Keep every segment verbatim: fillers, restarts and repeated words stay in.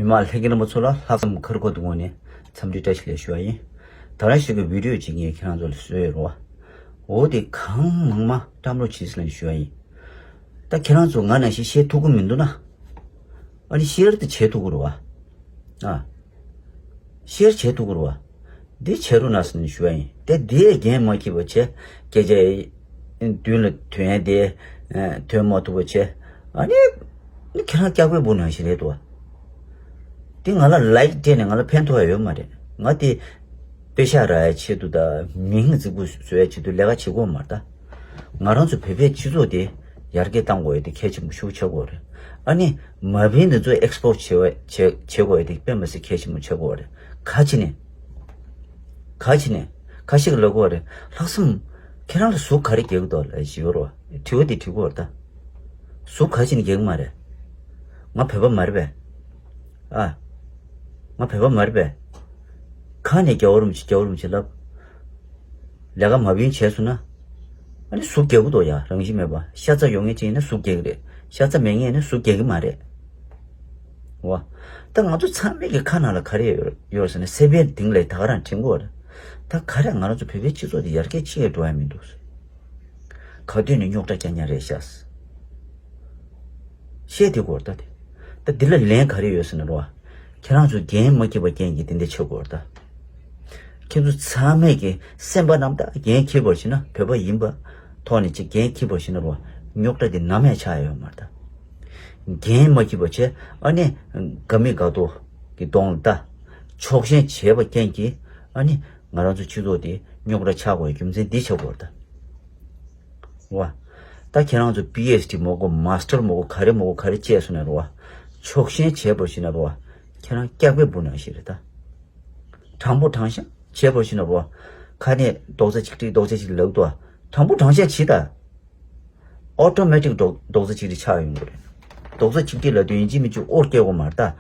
མི་མང་ལྷན་རྒྱས་རྣམ་པ་ཚོ་ལ་ལྷག་བསམ་དཀར་པོ་དང་ངོས་ནས་འཚམས་འདྲི་བཀྲ་ཤིས་བདེ་ལེགས་ཞུ་བ་ཡིན། ད་རང་ཞིག་གི་བི་ཌིའོ་ཅིག་ངས་ཁྱེད་རང་ཚོ་ལ་བཟོས་ཡོད་རེད་བ། འོ་དེ་གང་མང་མང་བཀྲམ་རོགས་བྱེད་ཟེར་ནས་ཞུ་བ་ཡིན། ད་ཁྱེད་རང་ཚོ་ང་ནང་བཞིན་བཤད་ཐུབ་ཀྱི་མི་འདུག་ན། ཨ་ནི་ཤེར་དེ་བྱེད་ཐུབ་ཀྱི་རེད་བ། ཨ། ཤེར་བྱེད་ཐུབ་ཀྱི་རེད་བ། འདི་བྱེད་རོགས་གནང་ཟེར་ནས་ཞུ་བ་ཡིན། དེ་འདིས་འགན་མ་འཁྱེར་བ་བྱས། སྐད་ཆ་མདུན་ལ་ཐོན་ཡ་དེ་ཐོན་མ་ཐུབ་པ་བྱས། ཨ་ནི་ནི་ཁྱེད་རང་སྐྱག་པའི་སྦུག་ནང་བཞིན་རེད་དོ། དེ་ང་ལ་ལའིཀ་སྤྲད་ནས་ང་ལ་ཕན་ཐོགས་ཡ་ཡོད་མ་རེད། ང་དེ་པེ་ཤག་རག་ཡ་ཆེད་དུ་དང་མིང་རྫིག་པོ་བཟོ་ཡ་ཆེད་དུ་ལས་ཀ་བྱེད་ཀྱི་ཡོད་མ་རེད་ད། ང་རང་ཚོ་བོད་པའི་སྤྱི་ཚོགས་དེ་ཡར་རྒྱས་གཏང་དགོས་ཡ་དེ་གལ་ཆེན་པོ་ཤུགས་ཆེ་དགོས་རེད། ཨ་ནི་མ་བིན་འདི་ཚོ་ཨེག་སི་པོ་ཊི་བྱེད་བྱེད་བྱེད་དགོས་ཡ་དེ་དཔེ་མི་སྲིད་གལ་ཆེན་པོ་ཆགས་ཀྱི་ཡོད་རེད། ག་ཅི་ནས། ག་ཅི་ནས། ཁ་ཤས་ཀྱིས་ལབ་ཀྱི་ཡོད་རེད། ལྷག་བསམ། ཁྱེད་རང་ལ་ཟུག་ག་རེ་རྒྱག་གི་འདུག་ལབ་ཞིག་ཡོད་རེད་བ། དྲི་བ་དེ་དྲི་གི་ཡོད་རེད་ད། ཟུག་ག་ཅི་ནས་རྒྱག་གི་མ་རེད། ང་བོད་པ་མ་རེད་པས། ཨ། ང་བོད་པ་མ་རེད་པས། ཁ་ནས་རྒྱལ་བ་རིན་པོ་ཆེ་རྒྱལ་བ་རིན་པོ་ཆེ་ལབ། ལས་ཀ་མ་བིན་བྱས་སོང་ན། ཨ་ནི་ཟུག་རྒྱག་གི་འདུག་ཡ། རང་བཞིན་མེད་པ། ཤ་ཚ་ཡོད་མཁན་ཅིག་ཡིན་ན་ཟུག་རྒྱག་གི་རེད། ཤ་ཚ་མེད་མཁན་ཡིན་ན་ཟུག་རྒྱག་གི་མ་རེད། བ། ད་ང་ཚོ་ཚང་མའི་གི་ཁ་ནང་ལ་ག་རེ་ཡོད་ཡོད་ཟེར་ན་སེ་བན་དིང་ལ་ད་ག་རང་དྲན་གྱི་ཡོད་རེད། ད་ག་རེ་ང་རང་ཚོ་བོད་པའི་སྤྱི་ཚོགས་དེ་ཡར་རྒྱས་ཅི་ཡང་འགྲོ་ཡ་མི་འདུག་ཟེར། ག་དུས་ནས་རྙོག་དྲ་རྐྱང་རྐྱང་རེད་ཤག་ཟེར། བཤད་དེ་གོ་ད་དེ། ད་འདི་ལ་ལན་ག་རེ་ཡོད་ཟེར་ན་རོ། ཁྱེད་རང་ཚོ་འགན་མ་འཁྱེར་བ་རྐྱེན་གྱིས་དེ་འདྲ་ཆགས་ཀྱི་ཡོད་རེད་ད། ཁྱེད་ཚོ་ཚང་མས་ཀྱི་སེམས་པ་རྣམ་དག་འགན་འཁྱེར་བར་ཞིག་ན་བོད་པ་ཡིན་པ་ཐོག་ནས་ཅིག་འགན་འཁྱེར་བར་ཞིག་ན་རོ། རྙོག་དྲ་དེ་ནམ་ཡང་ཆགས་ཡ་ཡོད་མ་རེད་ད། འགན་མ་འཁྱེར་བ་བྱས་ཨ་ནི་དགའ་མི་དགའ་མདོག་གི་གདོང་ལ་ལྟ། ཕྱོགས་ཞེན་བྱས་པ་རྐྱེན་གྱིས་ཨ་ནི་ང་རང་ཚོ་སྤྱི་ཚོགས་དེ་རྙོག་དྲ་ཆགས་དགོས་རྒྱུ་མཚན་འདི་ཆགས་དགོས་རེད་ད། བ། ད་ཁྱེད་རང་ཚོ་པི་ཨེཆ་ཌི་མོ་གོ་མ་སི་ཊར་མོ་གོ་ག་རེ་མོ་གོ་ག་རེ་བྱས་སོང་ན་རོ་བ། ཕྱོགས་ཞེན་བྱས་པར་ཞིག་ན་རོ་བ། ཁྱེད་རང་སྐྱག་པའི་སྦུག་ནང་བཞིན་རེད་ད། དྲང་པོ་དྲང་བཞག་བྱས་པར་ཞིག་ན་རོ་བ། ཁ་ནས་རྡོག་རྩ་གཅིག་སྒྲིལ་རྡོག་རྩ་གཅིག་ལབ་དོ། དྲང་པོ་དྲང་བཞག་བྱེད་ད། ཨོ་ཊོ་མེ་ཊིག་རྡོག་རྡོག་རྩ་གཅིག་སྒྲིལ་ཆགས་ཡོང་གི་རེད། རྡོག་རྩ་གཅིག་སྒྲིལ་ལབ་དུས་ཡིན་གཅིག་མིན་གཅིག་ཨོ་སྐྱེ་དགོས་མ་རེད་ད།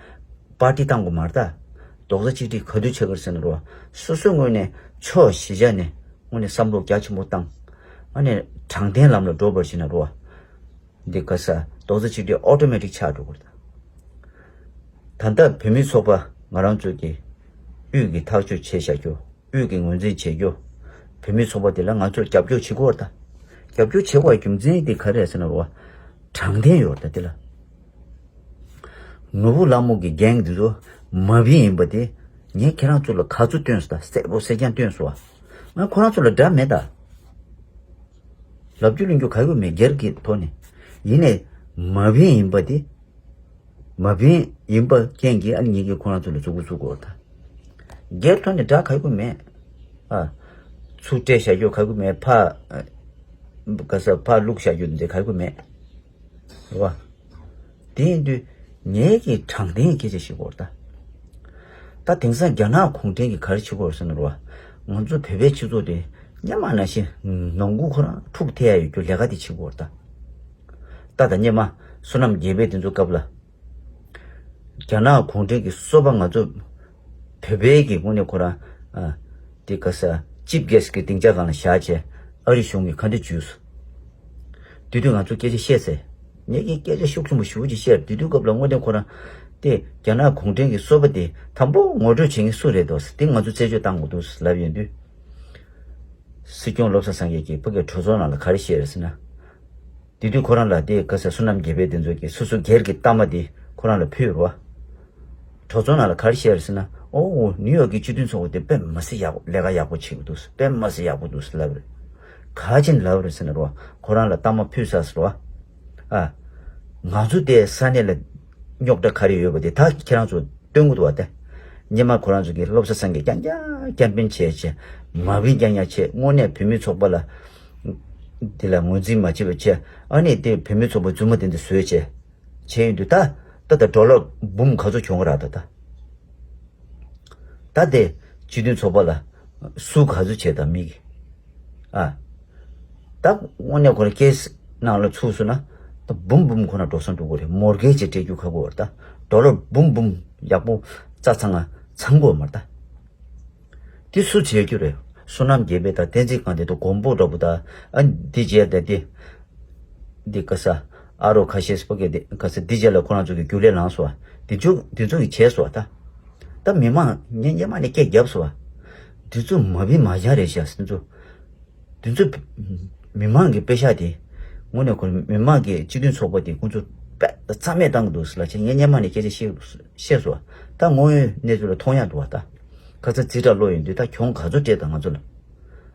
པར་ཊི་བཏང་དགོས་མ་རེད་ད། རྡོག་རྩ་གཅིག་སྒྲིལ་ག་དུས་ཆགས་ཀྱི་རེད་ཟེར་ན་རོ། སོ་སོའི་ངོས་ནས་ཕྱོགས་གཞི་བཞག་ནས་དངོས་གནས་བསམ་བློ་རྒྱ་ཆེན་པོ་བཏང་། ཨ་ནས་དྲང་བདེན་ལམ་ལ་འགྲོ་བར་བྱེད་ན་རོ། འདི་ག་ས་རྡོག་རྩ་གཅིག་སྒྲིལ་ཨོ་ཊོ་མེ་ཊིག་ཆགས་འགྲོ་གི་རེད་ད། ད་ལྟ་བོད་མིའི་ཚོགས་པ་ང་རང་ཚོ་གི་དབུས་ཀྱི་ཐག་གཅོད་བྱས་བཞག་རྒྱུ། དབུས་ཀྱི་ངོས་འཛིན་བྱེད་རྒྱུ། བོད་མིའི་ཚོགས་པ་དེ་ལ་ང་ཚོས་རྒྱབ་སྐྱོར་བྱེད་དགོས་རེད་ད། རྒྱབ་སྐྱོར་བྱེད་དགོས་རྒྱུ་མཚན་དེ་ག་རེ་རེད་ཟེར་ན་རོ། དྲང་བདེན་ཡོད་རེད་ད་དེ་ལ། ནོར་བུ་ལྷ་མོ་གི་གེང་འདི་ཚོ་མ་བིན་ཡིན་པ་དེ་ངས་ཁྱེད་རང་ཚོ་ལ་ག་ཚོད་སྟོན་སོང་ད། གསལ་པོ་གསལ་རྐྱང་སྟོན་སོང་བ། ང་ཁོ་རང་ཚོ་ལ་དགྲ་མེད་ད། ལབ་རྒྱུ་གླེང་རྒྱུ་ག་ཡོད་མེད་སྒེར་གྱི་ཐོག་ནས། ཡིན་ནས་མ་བིན་ཡིན་པ་དེ། མ་བིན་ཡིན་པ་རྐྱེན་གྱིས་ཨ་ནི་ངེད་ཀྱིས་ཁོ་རང་ཚོ་ལ་མཛུབ་གུ་བཙུགས་དགོས་ད། སྒེར་ཐོག་ནས་དགྲ་ག་ཡོད་མེད། ཨ། ཚུར་སྤྲད་བཞག་རྒྱུ་ག་ཡོད་མེད་ཕ། ག་ས་ཕ་བླུགས་བཞག་རྒྱུ་འདི་ག་ཡོད་མེད། རེད་བ། དེ་ཡིན་དུས་ངེད་ཀྱིས་དྲང་བདེན་སྐད་ཆ་བཤད་དགོས་རེད་ད། ད་དེང་སང་རྒྱ་ནག་གུང་ཁྲན་གྱིས་ག་རེ་བྱེད་དགོས་རེད་ཟེར་ན་རེད་བ། ང་ཚོ་བོད་པའི་སྤྱི་ཚོགས་དེ་སྔོན་མ་ནང་བཞིན་ནང་ཁུལ་ཁོ་རང་འཁྲུག་ཐེབས་ཡ་ཡོད་རྒྱུ་ལས་ཀ་དེ་བྱེད་དགོས་རེད་ད། ད་ད་སྔོན་མ་བསོད་ནམས་རྒྱལ་པོས་དེ་ཚོ་སྐབས་ལ། རྒྱ་ནག་གུང་ཁྲན་གྱི་སོ་པ་ང་ཚོ་བོད་པའི་གི་དངོས་གནས་ཁོ་རང་ཨ། དེ་ག་ས་ཅིབ་གེ་སི་གི་སྡིངས་ཆ་སྒང་ལ་བཞག་བྱས་ཨ་རི་གཞུང་གིས་ག་འདྲ་འཇུས་སོང་། དེ་དུས་ང་ཚོ་སྐད་ཆ་བཤད་ཚེ། ངེད་ཀྱིས་སྐད་ཆ་ཤུགས་ཆེན་པོ་ཞེ་པོ་ཅིག་བཤད། དེ་དུས་སྐབས་ལ་དངོས་གནས་ཁོ་རང་དེ་རྒྱ་ནག་གུང་ཁྲན་གྱི་སོ་པ་དེ་དང་པོ་ངོ་སྤྲོད་བྱེད་མཁན་སུ་རེད་འདུག་ཟེར། དེ་ང་ཚོ་རྩད་གཅོད་བཏང་དགོས་འདུག་ཟེར་ལབ་ཡོང་དུས། སྲིད་སྐྱོང་བློ་བཟང་སེང་གེ་གིས་ཕ་གིའི་གྲོས་ཚོགས་ནང་ལ་ག་རེ་བཤད་རེད་ཟེར་ན། དེ་དུས་ཁོ་རང་ལ་དེ་ག་ས་བསོད་ནམས་རྒྱལ་པོས་དེ་ཚོ་གིས་སོ་སོ་སྒེར་གྱི་གཏའ་མ་དེ་ཁོ་རང་ལ་ཕུལ་རོ། གྲོས་ཚོགས་ནང་ལ་ག་རེ་བཤད་རེད་ཟེར་ན། ཨོ་ནིའུ་ཡོག་གི་སྤྱི་མཐུན་ཚོགས་པ་དེ་དཔེ་མི་སྲིད་ཡག་པོ་ལས་ཀ་ཡག་པོ་བྱེད་ཀྱི་འདུག་དཔེ་མི་སྲིད་ཡག་པོ་འདུག་ཟེར་ལབ་རེད། ག་ཅིན་ལབ་རེད་ཟེར་ན་རོ། ཁོ་རང་ལ་གཏའ་མ་ཕུལ་ས་ཟེར་རོ། ཨ། ང་ཚོ་དེ་ས་གནས་ལ་རྙོག་དྲ་ག་རེ་ཡོད་པ་དེ་ད་ཁྱེད་རང་ཚོ་སྟོན་གྱི་འདུག་བ་དེ། སྔོན་མ་ཁོ་རང་ཚོ་གིས་བློ་བཟང་སེང་གེ་རྐྱང་རྐྱང་ཀེམ་པེན་བྱས་བྱས། མ་བིན་རྐྱང་རྐྱང་བྱས། དངོས་གནས་བོད་མི་ཚོགས་པ་ལ་དེ་ལ་ངོས་འཛིན་མ་བྱེད་པ་བྱས། ཨ་ནི་དེ་བོད་མི་ཚོགས་པ་རྫུན་མ་དེ་འདྲ་བཟོས་བྱས་བྱས་ཡོང་དུས་ད་ད་ད་ཌོ་ལར་འབུམ་ག་ཚོད་གྱོང་གི་རེད་ད་ད། ད་དེ་སྤྱི་མཐུན་ཚོགས་པ་ལ་སུ་ག་ཚོད་བྱས་ད་མི་གི། ཨ། ད་དངོས་གནས་ཁོ་རང་ཀེ་སི་ནང་ལ་ཚུད་སོང་ན་ད་འབུམ་འབུམ་ཁོ་ན་འགྲོ་སོང་འགྲོ་གི་རེད། མོར་གེ་ཇི་སྤྲད་རྒྱུ་ཁག་པོ་རེད་ད། ཌོ་ལར་འབུམ་འབུམ་ཡག་པོ་རྩ་ཚང་ང་ཚང་དགོས་མ་རེད་ད། དེ་སུ་བྱེད་རྒྱུ་རེད། བསོད་ནམས་རྒྱལ་པོ་དང་བསྟན་འཛིན་སྒང་དེ་ཚོ་མགོན་པོ་འདྲ་པོ་དང་ཨ་འདི་བྱས་ད་དེ། འདི་ག་ས་ཨ་རོ་ཁ་ཤས་སྤོ་གེ་འདི་ག་ས་འདི་བྱས་ལ་ཁོ་རང་ཚོ་གི་རྒྱུགས་ལས་ལངས་སོང་བ། འདི་ཚོ་འདི་ཚོ་གིས་བྱས་སོང་བ། ད་ད་མི་མང་ངས་སྔོན་མ་ནས་སྐད་བརྒྱབ་སོང་བ། འདི་ཚོ་མ་བི་མ་བྱ་རེད་ཤག་འདི་ཚོ། འདི་ཚོ་མི་མང་གི་པེ་ཤག་དེ་དངོས་གནས་ཁོ་མི་མང་གི་སྤྱི་མཐུན་ཚོགས་པ་དེ་ཁོང་ཚོ་དཔེ་རྩ་མེད་བཏང་གི་འདུག་ཟེར་ལབ་བྱས། ངས་སྔོན་མ་ནས་སྐད་ཆ་བཤད་བཤད་སོང་བ། ད་དངོས་ཡོད་གནས་ཚུལ་ལ་མཐོང་ཡག་འདུག་བ། ད་ཁ་ཚ་ཙི་དྲག་བློ་ཡོད་དུས་ད་གྱོང་ག་ཚོད་སྤྲད་དང་ང་ཚོ་ལ།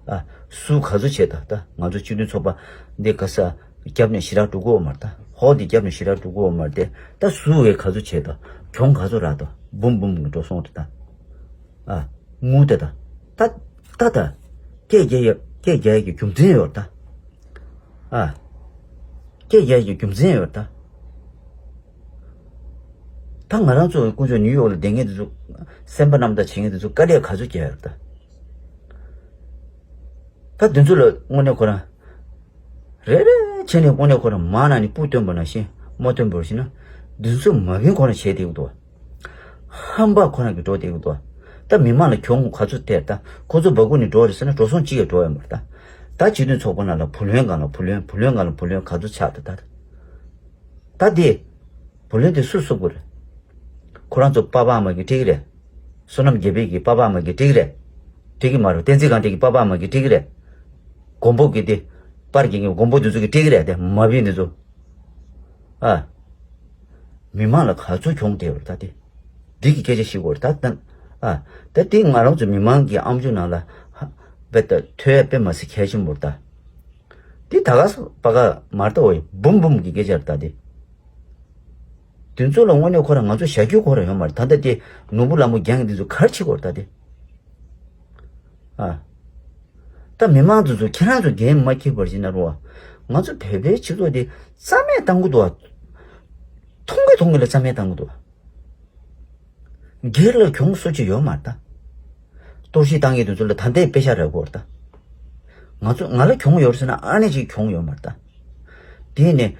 ཨ། སུ་ག་ཚོད་བྱས་དང་། ད་ང་ཚོ་སྤྱི་མཐུན་ཚོགས་པ་འདི་ག་ས་རྒྱབ་ནས་ཞེ་དྲག་འགྲོ་གི་ཡོད་མ་རེད། ད་ཧོལ་འདི་རྒྱབ་ནས་ཞེ་དྲག་འགྲོ་གི་ཡོད་མ་རེད་དེ། ད་སུ་བས་ག་ཚོད་བྱས་དང་། གྱོང་ག་ཚོད་རག་དང་། འབུམ་འབུམ་གི་འགྲོ་སོང་རེད་ད། ཨ། དངུལ་དེ་ད་ད་ད་ད་སྐད་རྒྱག་ཡ་སྐད་རྒྱག་ཡ་གི་རྒྱུ་མཚན་ཡོད་རེད་ད། ཨ། སྐད་རྒྱག་ཡ་གི་རྒྱུ་མཚན་ཡོད་རེད་ད། ད་ང་རང་ཚོ་དཀོན་མཆོག་ནིའུ་ཡོག་ལ་བསྡད་མཁན་དེ་ཚོ། སེམས་པ་རྣམ་དག་བྱེད་མཁན་དེ་ཚོ་དཀའ་ལས་ག་ཚོད་རྒྱག་ཡོད་ད། ད་དེ་ཚོ་ལ་དངོས་གནས་ཁོ་རང་རེ་རེ་བྱས་ནས་དངོས་གནས་ཁོ་རང་མ་ན་ནས་སྤུ་བཏོན་པ་ནང་བཞིན་མ་བཏོན་པར་ཞིག་ན། དེ་ཚོ་མ་བིན་ཁོ་རང་བྱས་བསྡད་ཀྱི་འདུག་ཧམ་པ་ཁོ་རང་གི་འགྲོ་བསྡད་ཀྱི་འདུག་ད་མི་མང་ལ་གྱོང་ག་ཚོད་སྟེར་ད། ཁོ་ཚོ་སྦ་ཁུག་ནས་འགྲོ་རེད་ཟེར་ན་འགྲོ་སོང་གཅིག་ཡང་འགྲོ་ཡོད་མ་རེད་ད། ད་སྤྱི་མཐུན་ཚོགས་པ་ནང་ལ་བུ་ལོན་སྒང་ལ་བུ་ལོན། བུ་ལོན་སྒང་ལ་བུ་ལོན་ག་ཚོད་ཆགས་ད་ད། ད་དེ། བུ་ལོན་དེ་སུས་གསོག་དགོས་རེད། ཁོ་རང་ཚོ་པ་ཕ་མ་གིས་སྤྲད་ཀྱི་རེད། བསོད་ནམས་རྒྱལ་པོ་གི་པ་ཕ་མ་གིས་སྤྲད་ཀྱི་རེད། སྤྲད་ཀྱི་མ་རེད། བསྟན་འཛིན་སྒང་སྤྲད་ཀྱི་པ་ཕ་མ་གིས་སྤྲད་ཀྱི་རེད། མགོན་པོ་གི་དེ། པར་གྱི་མགོན་པོ་དེ་ཚོ་གིས་སྤྲད་ཀྱི་རེད་དེ། མ་བིན་དེ་ཚོ། ཨ། མི་མང་ལ་ག་ཚོད་གྱོང་སྟེར་བ་རེད་ད་དེ། འདི་གི་སྐད་ཆ་ཞིག་གོ་རེད་ད་ད། ཨ། ད་དེ་ང་རང་ཚོ་མི་མང་གི་ཨམ་ཅོག་ནང་ལ་ཧ་བེ་ད་ཐོས་ཡ་དཔེ་མ་སྲིད་གལ་ཆེན་པོ་རེད་ད། འདི་ད་ག་ས་པ་ག་མར་ལྟ་འོ་ཡི་འབུམ་འབུམ་གྱི་སྐད་ཆ་རེད་ད་དེ། དེ་ཚོ་ལ་དངོས་གནས་ཁོ་རང་ང་ཚོ་བྱ་རྒྱུ་ཁོ་རང་ཡོད་མ་རེད། ད་ལྟ་དེ་ནོར་བུ་ལྷ་མོ་རྒྱང་གི་འདི་ཚོ་གར་ཕྱིན་གོ་རེད་ད་དེ། ཨ། ད་མི་མང་ཚོ་ཚོ་ཁྱེད་རང་ཚོ་འགན་མ་འཁྱེར་བར་ཕྱིན་ན་རོ། ང་ཚོ་བོད་པའི་སྤྱི་ཚོགས་དེ་རྩ་མེད་བཏང་གི་འདུག་ཨ། མཐོང་གི་མཐོང་གི་ལ་རྩ་མེད་བཏང་གི་འདུག་ཨ། སྒེར་ལ་གྱོང་གསོད་ཀྱི་ཡོད་མ་རེད་ད། གཏོར་བཤིག་བཏང་མཁན་དེ་ཚོ་ལ་ད་ལྟའི་པེ་ཤ་རག་གི་ཡོད་རེད་ད། ང་ཚོ་ང་ལ་གྱོང་ཡོད་རེད་ཟེར་ན་ཨ་ནེ་ཅིག་གྱོང་ཡོད་མ་རེད་ད། དེ་ནས་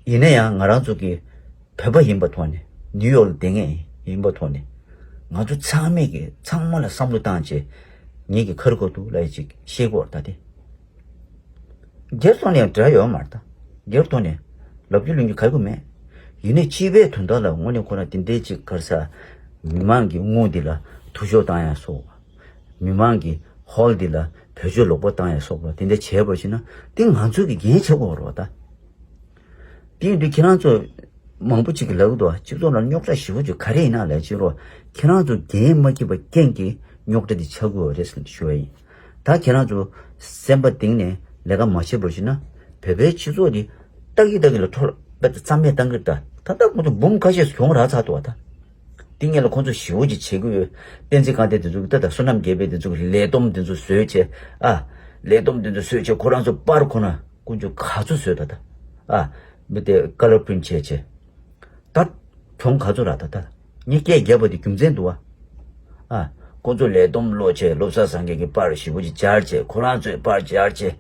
ཡིན་ན་ཡང་ང་རང་ཚོ་གི་བོད་པ་ཡིན་པ་ཐོག་ནས། ནིའུ་ཡོག་ལ་བསྡད་མཁན་ཡིན་པ་ཐོག་ནས། ང་ཚོ་ཚང་མས་ཀྱི་ཚང་མ་ལ་བསམ་བློ་བཏང་བྱས། ངེད་ཀྱི་ཁར་ཁོ་ཐུག་ལ་ཡི་ཅིག་ཤེས་གོ་རེད་ད་དེ། སྒེར་ཐོག་ནས་འབྲེལ་ཡོད་མ་རེད་ད། སྒེར་ཐོག་ནས་ལབ་རྒྱུ་ལོན་རྒྱུ་ག་གི་མེད། ཡིན་ནའི་སྤྱི་པའི་དོན་དག་ལ་དངོས་གནས་ཁོ་རང་དེ་འདྲའི་ཅིག་ག་རེ་ཟ། མི་མང་གི་དངུལ་འདི་ལ་འཐུས་ཤོར་བཏང་ཡ་སོགས། མི་མང་གི་ཧོལ་འདི་ལ་བེད་སྤྱོད་ལོག་པ་བཏང་ཡ་སོགས་པ་དེ་འདྲ་བྱས་པ་ཞིག་ན་དེ་ང་ཚོ་གི་འགན་ཆགས་ཀྱི་ཡོད་རེད་བ་ད། དེ་ཡིན་དུས་ཁྱེད་རང་ཚོ་མང་པོ་ཅིག་གིས་ལབ་ཀྱི་འདུག་བ། སྤྱི་ཚོགས་ནང་རྙོག་དྲ་ཞེ་པོ་ཅིག་ག་རེ་ཡིན་ན་ལབ་ཕྱིན་རོགས། ཁྱེད་རང་ཚོ་འགན་མ་འཁྱེར་བའི་རྐྱེན་གྱིས་རྙོག་དྲ་འདི་ཆགས་ཀྱི་ཡོད་རེད་ཟེར་ཞུ་བ་ཡིན། ད་ཁྱེད་རང་ཚོ་སེམས་པ་གཏིང་ནས་ལས་ཀ་མ་བྱེད་པར་ཞིག་ན་བོད་པའི་སྤྱི་ཚོགས་འདི་ཏག་གི་ཏག་གི་ལ་འཕྲོ་རྦད་དེ་རྩ་མེད་བཏང་གི་རེད་ད། ད་ལྟ་ཁོང་ཚོ་འབུམ་ཁ་ཤས་སུ་གྱོང་རག་ཚར་འདུག་བ་ད། དེ་སྔོན་ལ་ཁོང་ཚོ་ཞེ་པོ་ཅིག་བྱེད་ཀྱི་ཡོད། བསྟན་འཛིན་སྒང་སྟེང་དེ་ཚོ་གི་ད་ད་བསོད་ནམས་རྒྱས་པའི་དེ་ཚོ་གི་ལས་བསྡོམས་དེ་ཚོ་བཟོས་བྱས། ཨ། ལས་བསྡོམས་དེ་ཚོ་བཟོས་བྱས་ཁོ་རང་ཚོ་པར་ཁོ་ན་དཀོན་མཆོག་ག་ཚོད་བཟོས་ད་ད། ཨ། མི་དེ་ཀ་ལར་པིན་བྱས་བྱས། ད་གྱོང་ག་ཚོད་རག་ད་ད། ངས་སྐད་རྒྱབ་པ་དེ་རྒྱུ་མཚན་འདུག་བ། ཨ། ཁོང་ཚོ་ལས་བསྡོམས་ཀློག་བྱས། བློ་བཟང་སངས་རྒྱས་ཀྱི་པར་ཞེ་པོ་ཅིག་སྦྱར་བྱས། ཁོ་རང་ཚོའི་པར་སྦྱར་བྱས།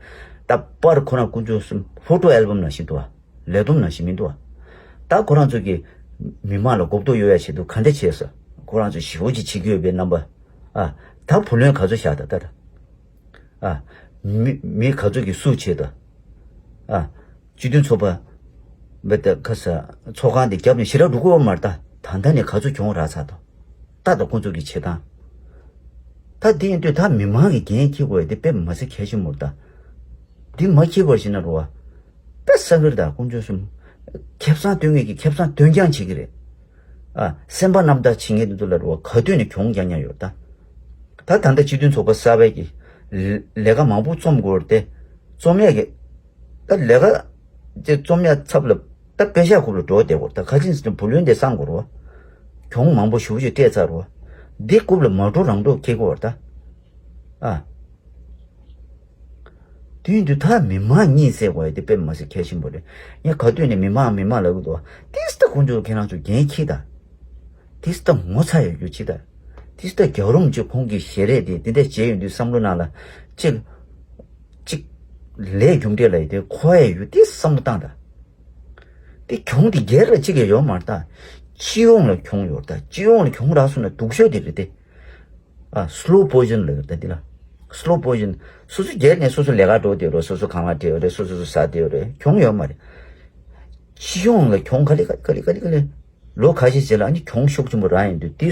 ད་པར་ཁོ་རང་དཀོན་མཆོག་གསུམ་ཕོ་ཊོ་ཨལ་བམ་ནང་བཞིན་འདུག་བ། ལས་བསྡོམས་ནང་བཞིན་མི་འདུག་བ། ད་ཁོ་རང་ཚོ་གིས་མི་མང་ལ་མགོ་སྐོར་གཡོག་ཡ་ཆེད་དུ་ག་འདྲ་བྱས་སོ། ཁོ་རང་ཚོ་ཞེ་པོ་ཅིག་བྱེད་ཀྱི་ཡོད་པའི་རྣམ་པ། ཨ། ད་བུ་ལོན་ག་ཚོད་བཞག་ད་ད་ད། ཨ། མི་མི་ག་ཚོད་ཀྱིས་སུ་བྱེད་ད། ཨ། སྤྱི་མཐུན་ཚོགས་པ། བེ་ད་ཁ་ས་ཚོགས་ཁང་འདི་རྒྱབ་ནས་ཞེ་དྲག་འགྲོ་གི་ཡོད་མ་རེད་ད། ད་ལྟ་ནས་ག་ཚོད་གྱོང་རག་ཚར་ད། ད་ད་ཁོང་ཚོ་གི་བྱེད་སྟངས། ད་དེ་ཡིན་དུས་ད་མི་མང་གི་འགན་འཁྱེར་དགོས་ཡ་དེ་དཔེ་མ་སྲིད་གལ་ཆེན་པོ་རེད་ད། འདི་མ་འཁྱེར་བར་ཞིག་ན་རོ་བ། དཔེ་བསམ་གི་རེད་ད། དཀོན་མཆོག་གསུམ། ཁེ་བཟང་སྟོན་མཁན་གྱིས་ཁེ་བཟང་སྟོན་རྐྱང་བྱེད་ཀྱི་རེད། ཨ། སེམས་པ་རྣམ་དག་བྱེད་མཁན་དེ་ཚོ་ལ་རོ་བ་ག་དུས་ནས་གྱོང་རྐྱང་རྐྱང་ཡོད་ད། ད་ད་ལྟ་སྤྱི་མཐུན་ཚོགས་པ་གསར་པའི་གི་ལས་ཀ་མང་པོ་རྩོམ་དགོས་རེད་དེ། རྩོམ་ཡས་ཀྱི། ད་ལས་ཀ་དེ་རྩོམ་ཡ་ཚབ་ལ་ད་པེ་ཤག་རྐུབ་ལ་འགྲོ་བསྡད་དགོས་རེད་ད། ག་ཅིན་ཟེར་ན་བུ་ལོན་དེ་བསང་དགོས་རེད་བ། གྱོང་མང་པོ་ཞེ་པོ་ཅིག་སྤྲད་ཚར་རེད་བ། འདི་རྐུབ་ལ་མ་འགྲོ་རང་འགྲོ་འཁྱེར་དགོས་རེད་ད། ཨ། དེ་ཡིན་དུས་ད་མི་མང་གཉིད་སད་དགོས་ཡ་དེ་དཔེ་མ་སྲིད་གལ་ཆེན་པོ་རེད། ངས་ག་དུས་ནས་མི་མང་མི་མང་ལབ་གི་འདུག་བ། ཏིས་ད་དཀོན་མཆོག་ཁྱེད་རང་ཚོ་འགན་འཁྱེར་ད། ཏིས་ད་ངོ་ཚ་ཡོད་རྒྱུ་ཅིག་ད། ཏིས་ད་རྒྱལ་བ་རིན་པོ་ཆེ་ཁོང་གི་ཞལ་རས་དེ་དེ་འདྲ་བྱས་ཡོང་དུས་བསམ་བློ་ནང་ལ་ཅིག་ཅིག་ལས་རྒྱུ་འབྲས་ལ་ཡི་དེ་འཁོར་ཡ་ཡོད་དེ་བསམ་བློ་བཏང་ད། དེ་གྱོང་དེ་སྒེར་ལ་གཅིག་ཡང་ཡོད་མ་རེད་ད། སྤྱི་ཡོངས་ལ་གྱོང་ཡོད་རེད་ད། སྤྱི་ཡོངས་ལ་གྱོང་རག་སོང་ན་སྡུག་ཤོས་དེ་རེད་དེ། ཨ། སི་ལོ་པོའི་ཛན་ལབ་ཀྱི་རེད་ད་འདི་ལ། སི་ལོ་པོའི་ཛན། སོ་སོ་སྒེར་ནས་སོ་སོ་ལས་ཀ་འགྲོ་བསྡད་རེད། སོ་སོ་ཁང་པ་སྤྲད་ཡོད་རེད། སོ་སོ་སོ་ཟ་བསྡད་ཡོད་རེད། གྱོང་ཡོད་མ་རེད། སྤྱི་ཡོངས་ལ་གྱོང་ག་ལེ་ག་ལེ་ག་ལེ་ག་ལེ། ལོ་ཁ་ཤས་རྗེས་ལ་ཨ་ནི་གྱོང་ཤུགས་ཆེན་པོ་རག་ཡོང་དུས་དེ་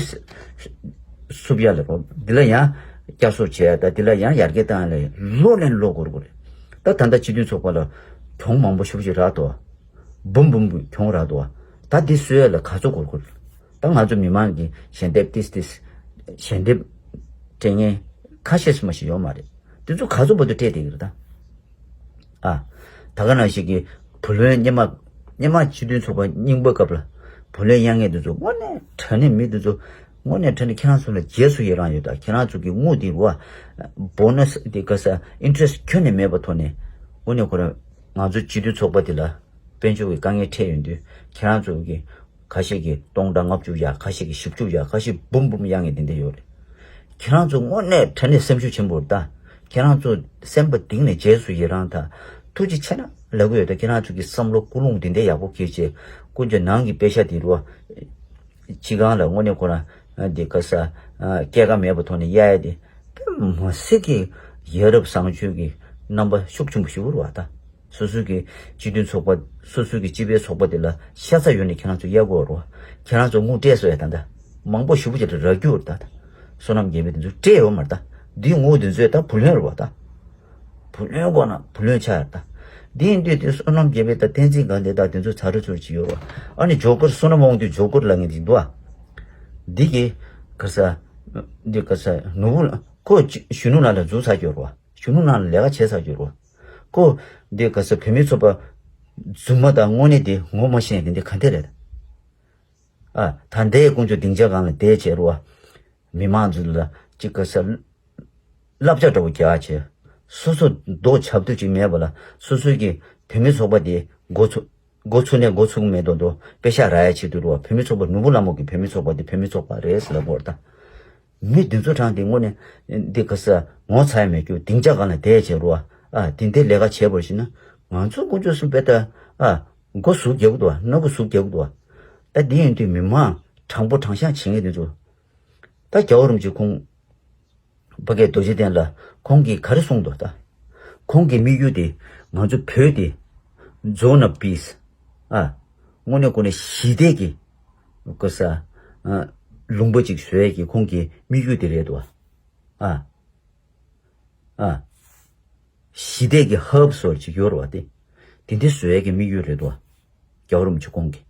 སུབ་ཡ་ལ་རོ། འདི་ལ་ཡང་བསྐྱར་གསོ་བྱས་ཡ་ད་འདི་ལ་ཡང་ཡར་རྒྱས་བཏང་ཡ་ལ་ལོ་ལན་ལོ་འགོར་དགོས་རེད། ད་ད་ལྟ་སྤྱི་མཐུན་ཚོགས་པ་ལ་གྱོང་མང་པོ་ཤུགས་ཆེ་རག་འདུག་འབུམ་འབུམ་གྱོང་རག་འདུག་ད་འདི་སུབ་ཡ་ལ་ག་ཚོད་འགོར་དགོས་རེད། ད་ང་ཚོ་མི་མང་གིས་ཞལ་འདེབས་ཏིས་ཏིས་ཞལ་འདེབས་སྤྲད་མཁན་ཁ་ཤས་སུ་མ་ཞིག་ཡོད་མ་རེད། དེ་ཚོ་ག་ཚོད་བར་དུ་སྤྲད་བསྡད་ཀྱི་རེད་ད། ཨ། ད་ག་ནང་བཞིན་གྱི་བུ་ལོན་སྔོན་མ་སྔོན་མ་སྤྱི་མཐུན་ཚོགས་པ་རྙིང་པ་སྐབས་ལ་བུ་ལོན་གཡར་མཁན་དེ་ཚོ་དངོས་གནས་དྲང་གནས་མི་དེ་ཚོ་དངོས་གནས་དྲང་གནས་ཁྱེད་རང་ཚོ་ལ་རྗེས་སུ་ཡི་རང་ཡོད་ད། ཁྱེད་རང་ཚོ་གི་དངུལ་དེ་རུ་བ་བོ་ནས་དེ་ག་ས་ཨིན་ཊི་རེ་སི་ཁྱོན་ནས་མེད་པ་ཐོག་ནས་དངོས་གནས་ཁོ་རང་ང་ཚོ་སྤྱི་མཐུན་ཚོགས་པ་དེ་ལ་དཔལ་འབྱོར་གྱི་དཀའ་ངལ་འཕྲད་ཡོང་དུས་ཁྱེད་རང་ཚོ་གི་ཁ་ཤས་ཀྱིས་སྟོང་ཕྲག་ལྔ་བཅུ་བརྒྱ། ཁ་ཤས་ཀྱིས་བཞི་བཅུ་བརྒྱ། ཁ་ཤས་འབུམ་འབུམ་གཡར་མཁན་དེ་འདྲ་ཡོད་རེད། ཁྱེད་རང་ཚོ་དངོས་གནས་དྲང་གནས་སེམས་ཤུགས་ཆེན་པོ་རེད་ད། ཁྱེད་རང་ཚོ་སེམས་པ་གཏིང་ནས་རྗེས་སུ་ཡི་རང་དང་ཐུགས་རྗེ་ཆེ་གནང་ལབ་ཀྱི་ཡོད་ད། ཁྱེད་རང་ཚོ་གི་བསམ་བློ་ཀུན་སློང་དེ་འདྲ་ཡག་པོ་སྐྱེས་བྱས་ཀུན་སྤྱོད་ནང་གི་དཔེ་ཤ་དེ་རུ་སྤྱི་ཁང་ལ་དངོས་གནས་ཁོ་རང་འདི་ག་ས་སྐྱེད་ཀ་མེད་པ་ཐོག་ནས་གཡར་ཡ་དེ་དཔེ་མི་སྲིད་ཀྱི་ཡ་རབས་བཟང་སྤྱོད་ཀྱི་རྣམ་པ་ཤུགས་ཆེན་པོ་ཞིག་རུ་བ་ད། སོ་སོའི་གི་སྤྱི་མཐུན་ཚོགས་པ། སོ་སོའི་གི་སྤྱི་པའི་ཚོགས་པ་དེ་ལ་ཤ་ཚ་ཡོད་ནས་ཁྱེད་རང་ཚོ་གཡར་དགོས་རོ། ཁྱེད་རང་ཚོ་དངུལ་སྤྲད་སོ་ཡ་ད་ད། མང་པོ་ཞེ་པོ་ཅིག་རག་རྒྱུ་རེད་ད། བསོད་ནམས་རྒྱལ་པོས་དེ་ཚོ་སྤྲད་ཡོད་མ་རེད་ད། འདིའི་དངུལ་དེ་ཚོས་ད་བུ་ལོན་རེད་བ་ད། བུ་ལོན་དགོས་ན་བུ་ལོན་ཆགས་རེད་ད། འདི་ཡིན་དུས་དེ་བསོད་ནམས་རྒྱལ་པོས་ད་བསྟན་འཛིན་དགའ་ལྡན་ད་དེ་ཚོ་ཚ་རུ་ཚུར་ཅིག་ཡོད་རོ། ཨ་ནི་ཇོ་ཀར་བསོད་ནམས་དབང་འདུས་ཇོ་ཀར་ལ་ངས་འདི་འདུག་ཨ། འདི་གི་ག་ས། འདི་ག་ས་ནོར་བུ་ཁོ་གཞོན་ནུ་ལགས་ལ་འཛུལ་ཚར་གྱི་ཡོད་རོ། གཞོན་ནུ་ནང་ལ་ལས་ཀ་བྱས་ཚར་གྱི་རོ། ཁོ་འདི་ག་ས་བོད་མི་ཚོགས་པ་རྫུན་མ་དང་དངོས་གནས་དེ་ངོ་མ་ཤེས་དེ་འདི་ག་འདྲ་རེད། ཨ། ད་ལྟའི་དཀོན་མཆོག་སྡིངས་ཆ་སྒང་ལ་བསྡད་བྱས་རོ། མི་མང་ཚོ་ལ་ཅིག་ག་ས་བསླབ་བྱ་འདྲ་བོ་རྒྱག་བྱས། སོ་སོ་རྡོ་ཆབ་ཏུ་ཅིག་མེད་པ་ལ་སོ་སོ་གི་བོད་མི་ཚོགས་པ་དེ་འགོ་ཚུགས་འགོ་ཚུགས་ནས་འགོ་ཚུགས་མེད་དོ་དོ་དཔེ་ཤ་ར་ཡ་ཆེད་དུ་རོ། བོད་མི་ཚོགས་པ་ནོར་བུ་ལྷ་མོ་གི་བོད་མི་ཚོགས་པ་དེ་བོད་མི་ཚོགས་པ་རེད་ཟེར་ལབ་དགོས་རེད་ད། མི་འདི་ཚོ་གྲངས་འདི་དངོས་གནས་འདི་ག་ས་ངོ་ཚ་ཡ་མེད་རྒྱུ་སྡིངས་ཆ་སྒང་ལ་བསྡད་བྱས་རོ། ཨ། འདི་འདྲའི་ལས་ཀ་བྱས་པར་ཞིག་ན་ང་ཚོ་དཀོན་མཆོག་གསུམ་དཔེ་ལྟ། ཨ། མགོ་ཟུག་རྒྱག་གི་འདུག་བ། སྣ་ཁུག་ཟུག་རྒྱག་གི་འདུག་བ། ད་འདི་ཡིན་དུས་མི་མང་དྲང་པོ་དྲང་བཞག་བྱེད་མཁན་འདི་ཚོ། ད་རྒྱལ་བ་རིན་པོ་ཆེ་ཁོང་ཕ་སྐད་རྡོ་རྗེ་གདན་ལ་ཁོང་གིས་ག་རེ་གསུངས་འདུག་ད། ཁོང་གི་དམིགས་ཡུལ་དེ་ང་ཚོ་བོད་དེ་Zone of Peace། ཨ། དངོས་གནས་ཁོ་ནས་ཞི་བདེ་གི་ག་ས་ལུང་པ་ཅིག་བཟོ་ཡས་ཀྱི་ཁོང་གི་དམིགས་ཡུལ་དེ་རེད་འདུག་བ། ཨ། ཨ། ཞི་བདེ་གི་ཧབ་སོར་ཅིག་ཡོད་རེད་བ་དེ། དེ་འདྲ་བཟོ་ཡས་ཀྱི་དམིགས་ཡུལ་རེད་འདུག་བ། རྒྱལ་བ་རིན་པོ་ཆེ་ཁོང་གི།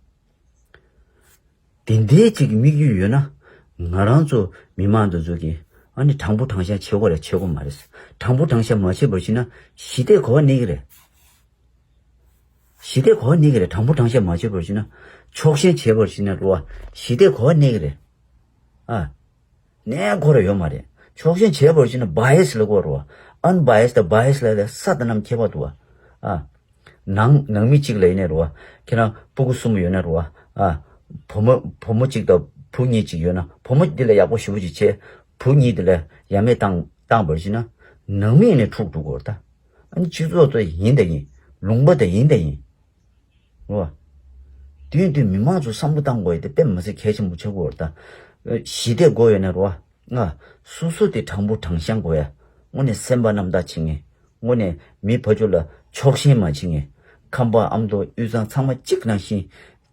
དེ་འདྲའི་ཅིག་གི་དམིགས་ཡུལ་ཡོད་ན། ང་རང་ཚོ་མི་མང་འདི་ཚོ་གིས་ཨ་ནི་དྲང་པོ་དྲང་བཞག་བྱེད་དགོས་རེད་བྱེད་དགོས་མ་རེད། དྲང་པོ་དྲང་བཞག་མ་བྱེད་པར་ཕྱིན་ན་ཞི་བདེ་ག་པར་གནས་ཀྱི་རེད། ཞི་བདེ་ག་པར་གནས་ཀྱི་རེད། དྲང་པོ་དྲང་བཞག་མ་བྱེད་པར་ཕྱིན་ན་ཕྱོགས་ཞེན་བྱེད་པར་ཕྱིན་ན་རོ། ཞི་བདེ་ག་པར་གནས་ཀྱི་རེད། ཨ། གནས་ཁོ་ར་ཡོད་མ་རེད། ཕྱོགས་ཞེན་བྱས་པར་ཕྱིན་ན་bias་ལབ་དགོས་རེད་བ། Unbiased་དང་biased་ལབ་ལ་ས་དང་གནམ་ཁྱད་པར་འདུག་བ། ཨ། ནང་ནང་མི་གཅིག་ལ་ཡིན་ནའི་རེད་བ། ཁྱེད་རང་སྤུ་གུ་གསུམ་ཡོད་ན་རེད་བ། ཨ། བུ་མོ་བུ་མོ་གཅིག་དང་བུ་གཉིས་གཅིག་ཡོད་ན་བུ་མོ་འདི་ལ་ཡག་པོ་ཞེ་པོ་ཅིག་བྱས། བུ་གཉིས་འདི་ལ་ཡ་མེད་བཏང་བཏང་བར་ཕྱིན་ན་ནང་མི་ཡིན་ནའི་འཁྲུག་འགྲོ་གི་རེད་ད། ཨ་ནི་སྤྱི་ཚོགས་ཚོ་ཡིན་དང་ཡིན། ལུང་པ་དང་ཡིན་དང་ཡིན། རེད་བ། དུས་དུས་མི་མང་ཚོ་བསམ་བློ་བཏང་དགོས་ཡ་དེ་དཔེ་མི་སྲིད་གལ་ཆེན་པོ་ཆགས་ཀྱི་ཡོད་རེད་ད། ཞི་བདེ་དགོས་ཡོད་ན་རེད་བ། ང་སོ་སོ་དེ་དྲང་པོ་དྲང་བཞག་དགོས་ཡ། དངོས་གནས་སེམས་པ་རྣམ་དག་བྱེད་མཁན། དངོས་གནས་མི་ཕར་ཕྱོགས་ལ་ཕྱོགས་ཞེན་མ་བྱེད་མཁན། ཁམས་པ་ཨ་མདོ་དབུས་གཙང་ཚང་མ་གཅིག་ནང་བཞིན་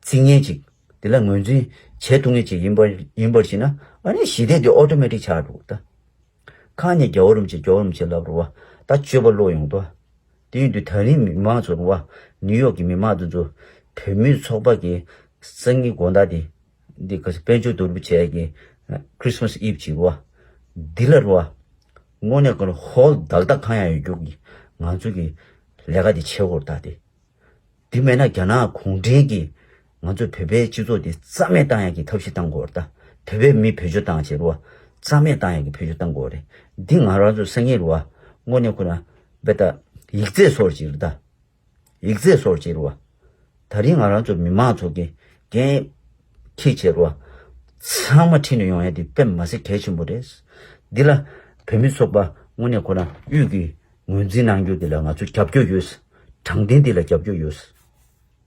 བརྩི་མཁན་ཅིག་དེ་ལ་ངོས་འཛིན་བྱེད་ཐུབ་མཁན་ཅིག་ཡིན་པར་ཡིན་པར་བྱས་ན་ཨ་ནི་ཞི་བདེ་དེ་ཨོ་ཊོ་མེ་ཊིག་ཆགས་འགྲོ་གི་རེད་ད། ཁ་ནས་རྒྱལ་བ་རིན་པོ་ཆེ་རྒྱལ་བ་རིན་པོ་ཆེ་ལབ་རེད་བ། ད་སྤྱོད་པ་བློ་ཡོང་དོ། དེ་ཡིན་དུས་ད་རིང་མི་མང་ཚོ་རེད་བ། ནིའུ་ཡོག་གི་མི་མང་དེ་ཚོ་བོད་མིའི་ཚོགས་པ་གི་སང་ཉིན་དགོང་དག་དེ་འདི་ག་ས་དཔལ་འབྱོར་བསྡུ་རུབ་བྱས་ཀྱི་Christmas Eve་ཅིག་རེད་བ། འདི་ལ་རེད་བ། དངོས་གནས་ཀྱི་ཧོལ་བདག་རྟགས་གང་ཡང་ཡོད་རྒྱུ་གི་ང་ཚོ་གི་ལས་ཀ་དེ་བྱེད་དགོས་རེད་ད་དེ། དེ་མེད་ན་རྒྱ་ནག་གུང་ཁྲན་གྱིས་ང་ཚོ་བོད་པའི་སྤྱི་ཚོགས་འདི་རྩ་མེད་བཏང་ཡག་གི་ཐབས་ཤེས་བཏང་དགོས་རེད་ད། བོད་པའི་མི་བེད་སྤྱོད་བཏང་བྱས་རོ། རྩ་མེད་བཏང་ཡག་གི་བེད་སྤྱོད་བཏང་དགོས་རེད། འདི་ང་རང་ཚོ་སང་ཉིན་རེད་བ། དངོས་གནས་ཁོ་ན་དཔེ་ད་ཡིག་ཚད་སོར་ཅིག་རེད་ད། ཡིག་ཚད་སོར་ཅིག་རེད་བ། ད་རིང་ང་རང་ཚོ་མི་མང་ཚོ་གི་འགན་འཁྱེར་བྱས་རེད་བ། ཚང་མ་ཁྲིད་ནས་ཡོང་ཡག་འདི་དཔེ་མི་སྲིད་གལ་ཆེན་པོ་རེད། འདི་ལ་བོད་མི་ཚོགས་པ་དངོས་གནས་ཁོ་ན་དབུས་ཀྱི་ངོས་འཛིན་གནང་རྒྱུ་འདི་ལ་ང་ཚོ་རྒྱབ་སྐྱོར་ཡོད། དྲང་བདེན་འདི་ལ་རྒྱབ་སྐྱོར་ཡོད།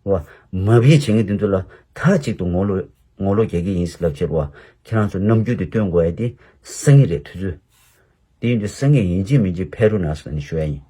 བ། མ་བིན་བྱེད་མཁན་དེ་ཚོ་ལ་མཐའ་གཅིག་ཏུ་ངོ་ལོག་ངོ་ལོག་རྒྱག་གི་ཡིན་ཟེར་ལབ་བྱས་བ། ཁྱེད་རང་ཚོ་རྣམ་འགྱུར་དེ་སྟོན་དགོས་ཡ་དེ་སང་ཉིན་རེད་དུས་ཚོད། དེ་ཡིན་དུས་སང་ཉིན་ཡིན་གཅིག་མིན་གཅིག་ཕེབས་རོགས་གནང་ཟེར་ནས་ཞུ་ཡ་ཡིན།